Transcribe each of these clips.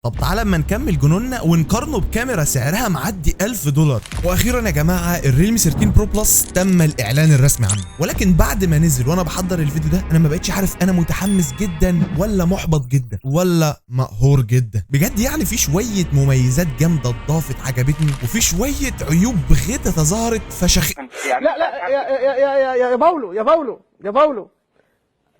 طب تعالى اما نكمل جنوننا ونقارنه بكاميرا سعرها معدي $1000. واخيرا يا جماعة ال Realme 13 Pro Plus تم الاعلان الرسمي عنه، ولكن بعد ما نزل وانا بحضر الفيديو ده انا ما بقتش عارف انا متحمس جدا ولا محبط جدا ولا مقهور جدا بجد. يعني في شوية مميزات جامدة اتضافت عجبتني، وفي شوية عيوب بغتة ظهرت فشخ. لا لا يا يا يا يا يا باولو، يا باولو، يا باولو،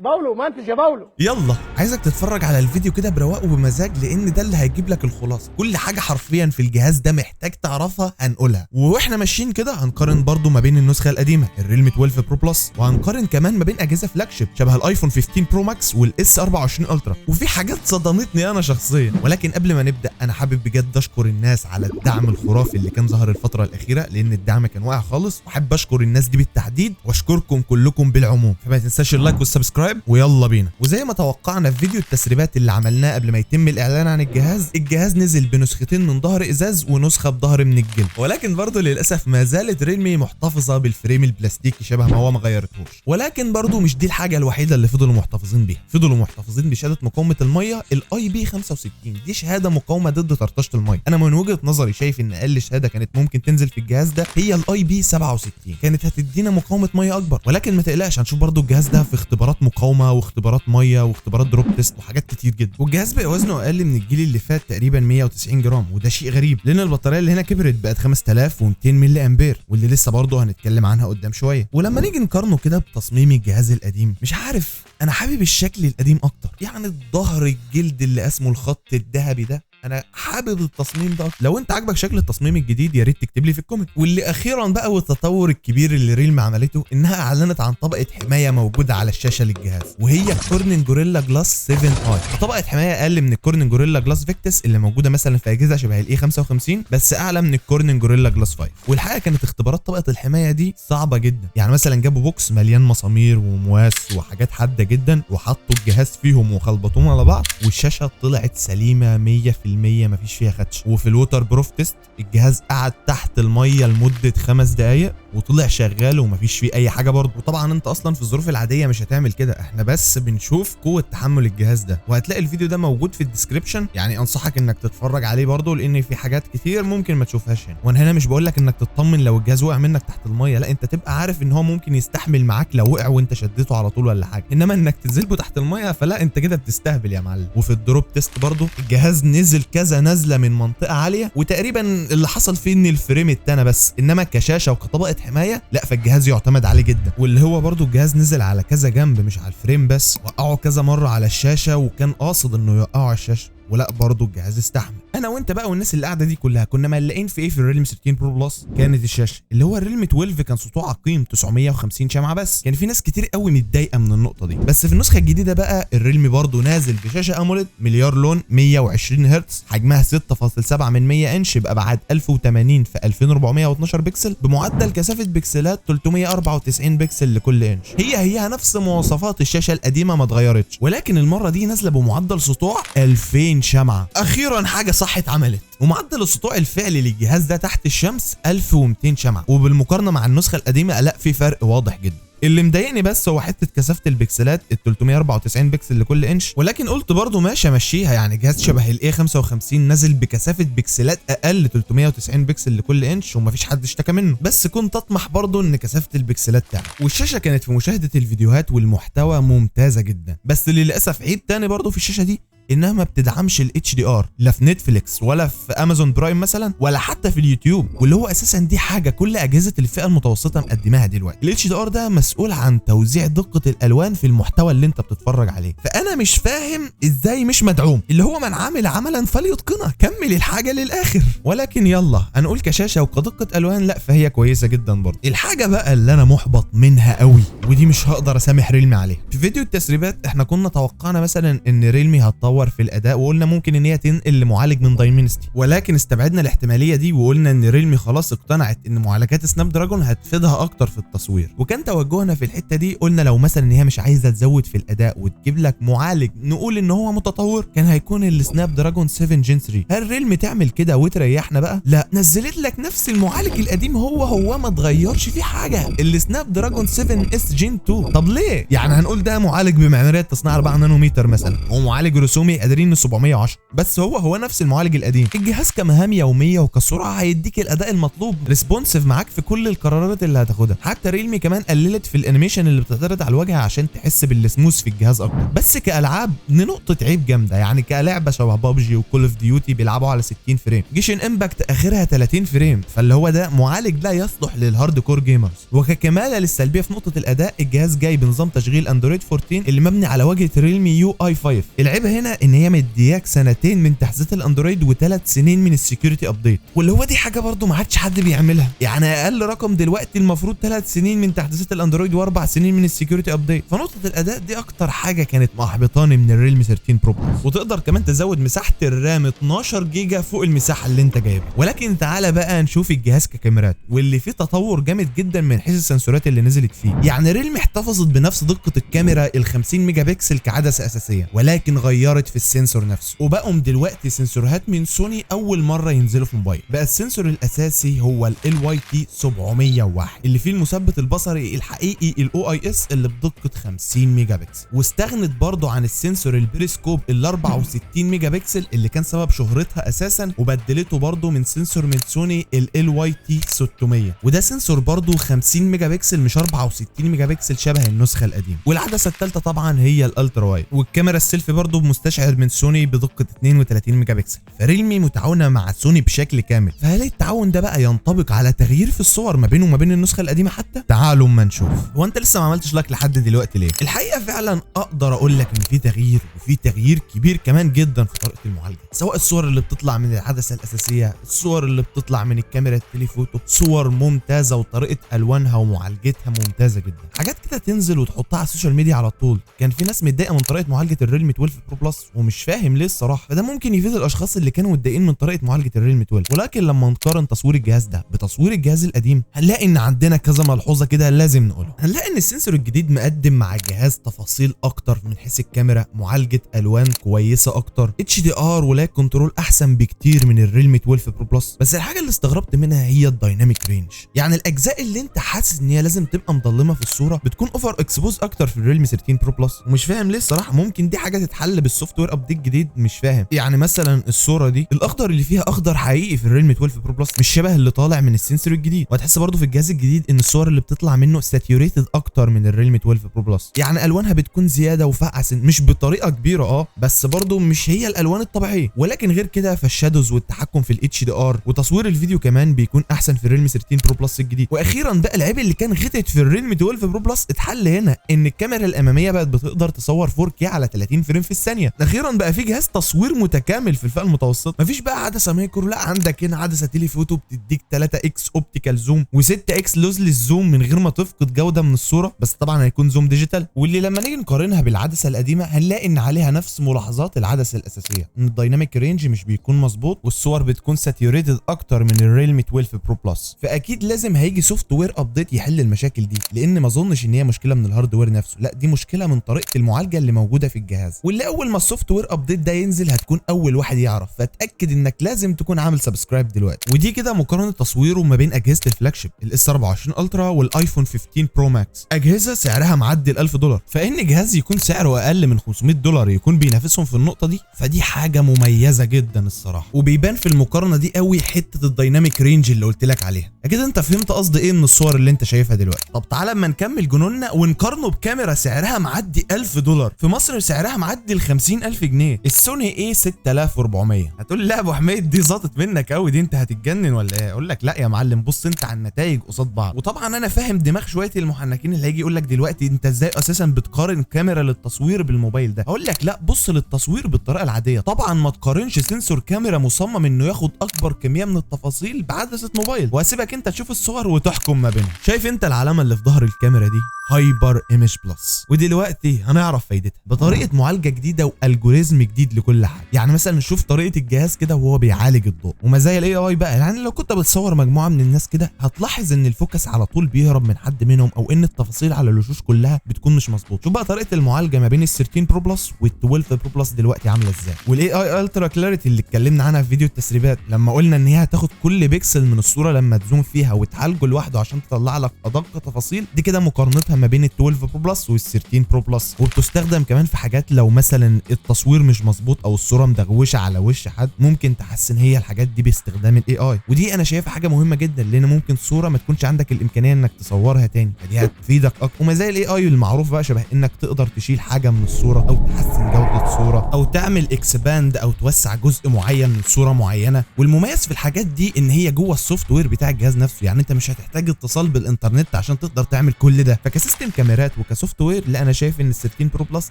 باولو ما انتش يا باولو. يلا عايزك تتفرج على الفيديو كده برواق وبمزاج، لان ده اللي هيجيب لك الخلاصة. كل حاجة حرفيا في الجهاز ده محتاج تعرفها هنقولها، واحنا ماشيين كده هنقارن برضو ما بين النسخة القديمة ال Realme 12 Pro Plus، وهنقارن كمان ما بين اجهزة flagship شبه ال iPhone 15 Pro Max وال S 24 Ultra، وفي حاجات صدمتني انا شخصيا. ولكن قبل ما نبدا انا حابب بجد اشكر الناس على الدعم الخرافي اللي كان ظهر الفترة الاخيرة، لان الدعم كان واقع خالص، وحابب اشكر الناس دي بالتحديد واشكركم كلكم بالعموم. فما تنساش ال like وال subscribe، ويلا بينا. وزي ما توقعنا في فيديو التسريبات اللي عملناه قبل ما يتم الاعلان عن الجهاز، الجهاز نزل بنسختين من ظهر ازاز ونسخة بظهر من الجلد، ولكن برضه للاسف ما زالت Realme محتفظة بال frame البلاستيكي شبه ما هو، ما غيرتهوش. ولكن برضه مش دي الحاجة الوحيدة اللي فضلوا محتفظين بيها، فضلوا محتفظين بشهادة مقاومة المية ال IP 65، دي شهادة مقاومة ضد طرطشه المية. انا من وجهه نظري شايف ان اقل شهادة كانت ممكن تنزل في الجهاز ده هي ال IP 67، كانت هتدينا مقاومة مية اكبر. ولكن ما تقلقش، هنشوف برضه الجهاز ده في اختبارات مقاومة واختبارات مية واختبارات drop test وحاجات كتير جدا. والجهاز بقى وزنه اقل من الجيل اللي فات تقريبا 190 جرام، وده شيء غريب لان البطارية اللي هنا كبرت بقت 5200 ملي امبير، واللي لسه برضه هنتكلم عنها قدام شوية. ولما نيجي نقارنه كده بتصميم الجهاز القديم، مش عارف، انا حابب الشكل القديم اكتر، يعني الظهر الجلد اللي اسمه الخط الذهبي ده، انا حابب التصميم ده. لو انت عاجبك شكل التصميم الجديد يا ريت تكتب لي في ال comment. واللي اخيرا بقى والتطور الكبير اللي Realme عملته، انها اعلنت عن طبقه حماية موجودة على الشاشة للجهاز، وهي Corning Gorilla Glass 7 i، طبقه حماية اقل من ال Corning Gorilla Glass Victus اللي موجودة مثلا في اجهزة شبه ال A 55، بس اعلى من ال Corning Gorilla Glass 5. والحقيقة كانت اختبارات طبقه الحماية دي صعبة جدا، يعني مثلا جابوا box مليان مسامير ومواس وحاجات حادة جدا وحطوا الجهاز فيهم وخلبطوهم على بعض، والشاشه طلعت سليمة 100%، مفيش فيها خدش. وفي ال waterproof test الجهاز قعد تحت المية لمدة 5 دقائق وطلع شغال ومفيش فيه اي حاجة برضه. وطبعا انت اصلا في الظروف العادية مش هتعمل كده، احنا بس بنشوف قوة تحمل الجهاز ده. وهتلاقي الفيديو ده موجود في ال description، يعني انصحك انك تتفرج عليه برضه لان في حاجات كتير ممكن ما تشوفهاش هنا. وانا هنا مش بقول لك انك تطمن لو الجهاز وقع منك تحت المية، لا، انت تبقى عارف ان هو ممكن يستحمل معاك لو وقع وانت شديته على طول ولا حاجة، انما انك تنزله تحت المية فلا، انت كده بتستهبل يا معلم. وفي ال drop test برضه الجهاز نزل كذا نزله من منطقة عالية، وتقريبا اللي حصل فيه ان ال frame اتنى بس، انما كشاشه وكطبقه حماية لا، فالجهاز يعتمد عليه جدا. واللي هو برضو الجهاز نزل على كذا جنب مش على ال frame بس، وقعه كذا مرة على الشاشة وكان قاصد انه يوقعه على الشاشة، ولا برضو الجهاز استحمل. انا وانت بقى والناس اللي قاعدة دي كلها كنا مقلقين في ايه في ال Realme 13 Pro Plus؟ كانت الشاشة، اللي هو ال Realme 12 كان سطوع عقيم 950 شمعة بس، كان في ناس كتير قوي متضايقة من النقطة دي. بس في النسخة الجديدة بقى ال Realme برضو نازل بشاشة AMOLED مليار لون 120 هرتز، حجمها 6.7 من 100 انش بابعاد 1080 في 2412 بكسل، بمعدل كثافة بكسلات 394 بكسل لكل انش. هي هي نفس مواصفات الشاشة القديمة ما اتغيرتش، ولكن المرة دي نازله بمعدل سطوع 2000 شمعة. اخيرا حاجة صح اتعملت. ومعدل السطوع الفعلي للجهاز ده تحت الشمس 1200 شمعة، وبالمقارنه مع النسخة القديمة لا، في فرق واضح جدا. اللي مضايقني بس هو حتة كثافة البكسلات ال 394 بكسل لكل انش، ولكن قلت برضو ماشي امشيها، يعني جهاز شبه ال A 55 نازل بكثافة بكسلات اقل 390 بكسل لكل انش ومفيش حد اشتكى منه، بس كنت اطمح برضو ان كثافة البكسلات تعلى. والشاشه كانت في مشاهده الفيديوهات والمحتوى ممتازة جدا، بس للاسف عيب تاني برضو في الشاشة دي انها ما بتدعمش ال HDR، لا في Netflix ولا في Amazon Prime مثلا ولا حتى في اليوتيوب، واللي هو اساسا دي حاجة كل اجهزة الفئة المتوسطة مقدماها دلوقتي. ال HDR ده مسؤول عن توزيع دقه الالوان في المحتوى اللي انت بتتفرج عليه، فانا مش فاهم ازاي مش مدعوم، اللي هو من عمل عملا فليتقنه، كمل الحاجة للاخر. ولكن يلا هنقول كشاشه وكدقه الوان لا فهي كويسة جدا برضه. الحاجة بقى اللي انا محبط منها قوي ودي مش هقدر اسامح Realme عليها، في فيديو التسريبات احنا كنا توقعنا مثلا ان Realme هتطور في الاداء، وقلنا ممكن ان هي تنقل لمعالج من Dimensity، ولكن استبعدنا الاحتماليه دي وقلنا ان Realme خلاص اقتنعت ان معالجات Snapdragon هتفيدها اكتر في التصوير. وكان توجهنا في الحتة دي قلنا لو مثلا ان هي مش عايزه تزود في الاداء وتجيب لك معالج نقول ان هو متطور كان هيكون ال Snapdragon 7 Gen 3. هل Realme تعمل كده وتريحنا بقى؟ لا، نزلت لك نفس المعالج القديم هو هو ما اتغيرش فيه حاجة، ال Snapdragon 7 S Gen 2. طب ليه؟ يعني هنقول ده معالج بمعماريه تصنيع 4 نانومتر مثلا ومعالج رسوم سومي Adreno 710، بس هو نفس المعالج القديم. الجهاز كمهام يومية وكسرعه هيديك الاداء المطلوب، responsive معاك في كل القرارات اللي هتاخدها. حتى ريلمي كمان قللت في ال animation اللي بتعترض على الواجهة عشان تحس بالسموث في الجهاز اكتر. بس كالعاب نقطة عيب جامدة، يعني كلعبة شبه PUBG و Call of Duty بيلعبوا على 60 frame، Genshin Impact اخرها 30 frame، فاللي هو ده معالج لا يصلح لل hardcore gamers. وككماله للسلبيه في نقطة الاداء، الجهاز جاي بنظام تشغيل اندرويد 14 اللي مبني على واجهه ريلمي UI 5. العيب هنا ان هي مدياك سنتين من تحديثات الاندرويد و3 سنين من ال security update، واللي هو دي حاجة برده ما عادش حد بيعملها. يعني اقل رقم دلوقتي المفروض 3 سنين من تحديثات الاندرويد و4 سنين من ال security update. فنقطه الاداء دي اكتر حاجة كانت محبطاني من الريلمي 13 Pro Plus. وتقدر كمان تزود مساحة ال RAM 12 جيجا فوق المساحة اللي انت جايبها. ولكن تعالى بقى نشوف الجهاز ككاميرات، واللي فيه تطور جامد جدا من حيث السنسورات اللي نزلت فيه. يعني ريلمي احتفظت بنفس دقه الكاميرا ال 50 ميجا بكسل كعدسه اساسيه، ولكن غيرت في ال sensor نفسه، وبقوا دلوقتي سنسورات من سوني اول مرة ينزلوا في موبايل. بقى ال sensor الاساسي هو ال LYT 701 اللي فيه المثبت البصري الحقيقي ال OIS اللي بدقة 50 ميجا بكسل، واستغنت برضه عن ال sensor ال periscope ال 64 ميجا بكسل اللي كان سبب شهرتها اساسا، وبدلته برضه من sensor من سوني ال LYT 600، وده sensor برضه 50 ميجا بكسل مش 64 ميجا بكسل شبه النسخة القديمه. والعدسه الثالثة طبعا هي ال ultra wide، والكاميرا السيلفي برضه بمستشعر من سوني بدقة 32 ميجا بكسل. فريلمي متعاونة مع سوني بشكل كامل، فهل التعاون ده بقى ينطبق على تغيير في الصور ما بينه وما بين النسخة القديمة حتى؟ تعالوا اما نشوف. هو انت لسه ما عملتش like لحد دلوقتي ليه؟ الحقيقة فعلا اقدر اقول لك ان في تغيير، وفي تغيير كبير كمان جدا في طريقه المعالجه، سواء الصور اللي بتطلع من العدسة الاساسيه، الصور اللي بتطلع من الكاميرا ال telephoto، صور ممتازة وطريقه الوانها ومعالجتها ممتازة جدا. حاجات كده تنزل وتحطها على ال social media على طول. كان في ناس متضايقة من طريقه معالجة الريلمي 12 Pro Plus ومش فاهم ليه الصراحه، فده ممكن يفيد الاشخاص اللي كانوا متضايقين من طريقه معالجة الريلمي 12. ولكن لما نقارن تصوير الجهاز ده بتصوير الجهاز القديم، هنلاقي ان عندنا كذا ملحوظة كده لازم نقولها. هنلاقي ان ال sensor الجديد مقدم مع الجهاز تفاصيل اكتر من حيث الكاميرا، معالجة الوان كويسة اكتر، HDR و light control احسن بكتير من الريلمي 12 Pro Plus. بس الحاجة اللي استغربت منها هي ال dynamic range، يعني الاجزاء اللي انت حاسس ان هي لازم تبقى مظلمة في الصورة بتكون over exposed اكتر في الريلمي 13 Pro Plus، ومش فاهم ليه الصراحه. ممكن دي حاجة تتحل بال software update جديد، مش فاهم. يعني مثلا الصورة دي الاخضر اللي فيها اخضر حقيقي في الريلمي 12 Pro Plus، مش شبه اللي طالع من ال sensor الجديد. وهتحس برضو في الجهاز الجديد ان الصور اللي بتطلع منه saturated اكتر من الريلمي 12 Pro Plus، يعني الوانها بتكون زيادة وفاقعه سن، مش بطريقة كبيرة بس برضو مش هي الالوان الطبيعيه. ولكن غير كده فال shadows والتحكم في ال HDR وتصوير الفيديو كمان بيكون احسن في الريلمي 13 Pro Plus الجديد. واخيرا بقى العيب اللي كان غتت في الريلمي 12 Pro Plus اتحل هنا، ان الكاميرا الامامية بقت بتقدر تصور 4K على 30 frame في الثانية. اخيرا بقى في جهاز تصوير متكامل في الفئة المتوسطه، مفيش بقى عدسة macro، لا عندك هنا عدسة telephoto بتديك 3 x optical zoom و6 x lossless zoom من غير ما تفقد جوده من الصوره، بس طبعا هيكون zoom digital. واللي لما نيجي نقارنها بالعدسه القديمة هنلاقي ان عليها نفس ملاحظات العدسة الاساسيه، ان ال dynamic range مش بيكون مظبوط والصور بتكون saturated اكتر من الريلمي 12 Pro Plus. فاكيد لازم هيجي software update يحل المشاكل دي، لان ما اظنش ان هي مشكلة من ال hardware نفسه، لا دي مشكلة من طريقه المعالجة اللي موجودة في الجهاز. واللي اول ما ال software update ده ينزل هتكون اول واحد يعرف، فاتاكد انك لازم تكون عامل subscribe دلوقتي. ودي كده مقارنة تصويره ما بين اجهزة ال flagship ال S 24 Ultra والايفون 15 Pro Max، اجهزة سعرها معدي ال 1000 دولار، فان جهاز يكون سعره اقل من 500 دولار يكون بينافسهم في النقطة دي، فدي حاجة مميزة جدا الصراحه. وبيبان في المقارنة دي قوي حتة ال dynamic range اللي قلت لك عليها. اكيد انت فهمت قصدي ايه من الصور اللي انت شايفها دلوقتي. طب تعالى اما نكمل جنوننا ونقارنه بكاميرا سعرها معدي 1000 دولار، في مصر سعرها معدي ال 50000 جنيه، السوني A 6400. هتقول لي لا يا ابو حميد دي ظبطت منك قوي، دي انت هتتجنن ولا ايه؟ اقول لك لا يا معلم، بص انت على النتائج قصاد بعض. وطبعا انا فاهم دماغ شوية المحنكين اللي هيجي يقول لك دلوقتي انت ازاي اساسا بتقارن كاميرا للتصوير بالموبايل ده. اقول لك لا، بص للتصوير بالطريقة العاديه، طبعا ما تقارنش sensor كاميرا مصمم انه ياخد اكبر كمية من التفاصيل بعدسه موبايل، وهسيبك انت تشوف الصور وتحكم ما بينهم. شايف انت العلامة اللي في ظهر الكاميرا دي؟ Hyper Image Plus، ودلوقتي هنعرف فايدتها بطريقة معالجة جديدة و algorithm جديد لكل حاجه. يعني مثلا نشوف طريقه الجهاز كده وهو بيعالج الضوء ومزايا ال AI بقى. يعني لو كنت بتصور مجموعة من الناس كده هتلاحظ ان ال focus على طول بيهرب من حد منهم، او ان التفاصيل على الوشوش كلها بتكون مش مظبوط. شوف بقى طريقه المعالجة ما بين ال 13 Pro Plus وال 12 Pro Plus دلوقتي عامله ازاي. وال AI Ultra Clarity اللي اتكلمنا عنها في فيديو التسريبات لما قلنا ان هي هتاخد كل بيكسل من الصورة لما ت zoom فيها وتعالجه لوحده عشان تطلع لك ادق تفاصيل، دي كده مقارنتها شايفها ما بين ال 12 Pro Plus وال 13 Pro Plus، وبتستخدم كمان في حاجات لو مثلا التصوير مش مظبوط او الصورة مدغوشه على وش حد، ممكن تحسن هي الحاجات دي باستخدام ال AI. ودي انا شايفها حاجة مهمة جدا، لان ممكن صوره ما تكونش عندك الامكانية انك تصورها تاني، فدي هتفيدك اكتر. ومزايا ال AI المعروف بقى شبه انك تقدر تشيل حاجة من الصورة او تحسن جوده صوره او تعمل expand او توسع جزء معين من صوره معينة. والمميز في الحاجات دي ان هي جوه ال software بتاع الجهاز نفسه، يعني انت مش هتحتاج اتصال بالانترنت عشان تقدر تعمل كل ده. فك system كاميرات وك software، لا انا شايف ان ال 13 Pro Plus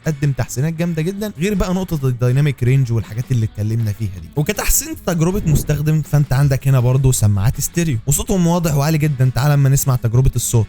قدم تحسينات جامدة جدا، غير بقى نقطة ال dynamic range والحاجات اللي اتكلمنا فيها دي. وكتحسين تجربه مستخدم، فانت عندك هنا برضو سماعات ستيريو وصوتهم واضح وعالي جدا. تعال اما نسمع تجربه الصوت.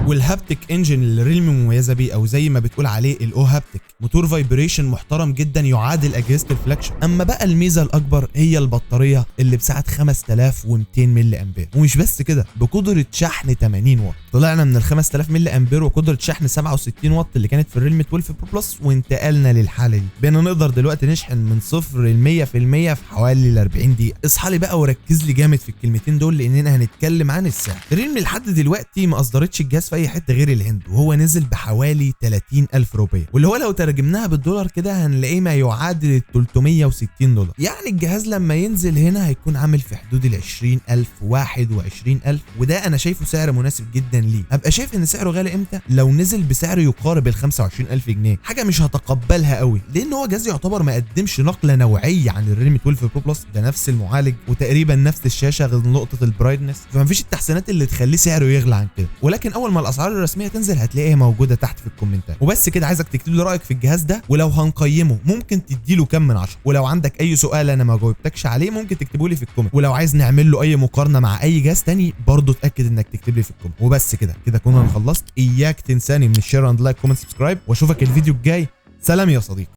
وال haptic engine اللي Realme مميزة بيه، او زي ما بتقول عليه ال O haptic، موتور vibration محترم جدا يعادل اجهزة ال flagship. اما بقى الميزة الاكبر هي البطارية اللي بسعة 5200 ملي امبير، ومش بس كده، بقدره شحن 80 واط. طلعنا من ال 5000 ملي امبير وقدره شحن 67 واط اللي كانت في ال Realme 12 Pro Plus، وانتقلنا للحالة دي، بقينا نقدر دلوقتي نشحن من 0 ل 100% في حوالي ال 40 دقيقة. اصحى لي بقى وركز لي جامد في الكلمتين دول، لاننا هنتكلم عن السعر. Realme لحد دلوقتي ما اصدرتش الجهاز في اي حتة غير الهند، وهو نزل بحوالي 30,000 روبيه، واللي هو لو ترجمناها بالدولار كده هنلاقيه ما يعادل 360 دولار. يعني الجهاز لما ينزل هنا هيكون عامل في حدود ال 20,000 21,000، وده انا شايفه سعر مناسب جدا ليه. هبقى شايف ان سعره غالي امتى؟ لو نزل بسعر يقارب ال 25,000 جنيه، حاجة مش هتقبلها قوي، لان هو جهاز يعتبر ما قدمش نقله نوعية عن ال Realme 12 Pro Plus. ده نفس المعالج وتقريبا نفس الشاشة غير نقطة ال brightness، فمفيش التحسينات اللي تخليه سعره يغلى عن كده. ولكن اول ما الاسعار الرسمية تنزل هتلاقيها موجودة تحت في الكومنتات. وبس كده، عايزك تكتب لي رايك في الجهاز ده، ولو هنقيمه ممكن تديله كام من 10، ولو عندك اي سؤال انا ما جاوبتكش عليه ممكن تكتبه لي في ال comment، ولو عايز نعمل له اي مقارنة مع اي جهاز تاني برضه اتاكد انك تكتب لي في ال comment. وبس كده، كده كنا خلصت. اياك تنساني من ال share and like comment subscribe، واشوفك الفيديو الجاي. سلام يا صديقي.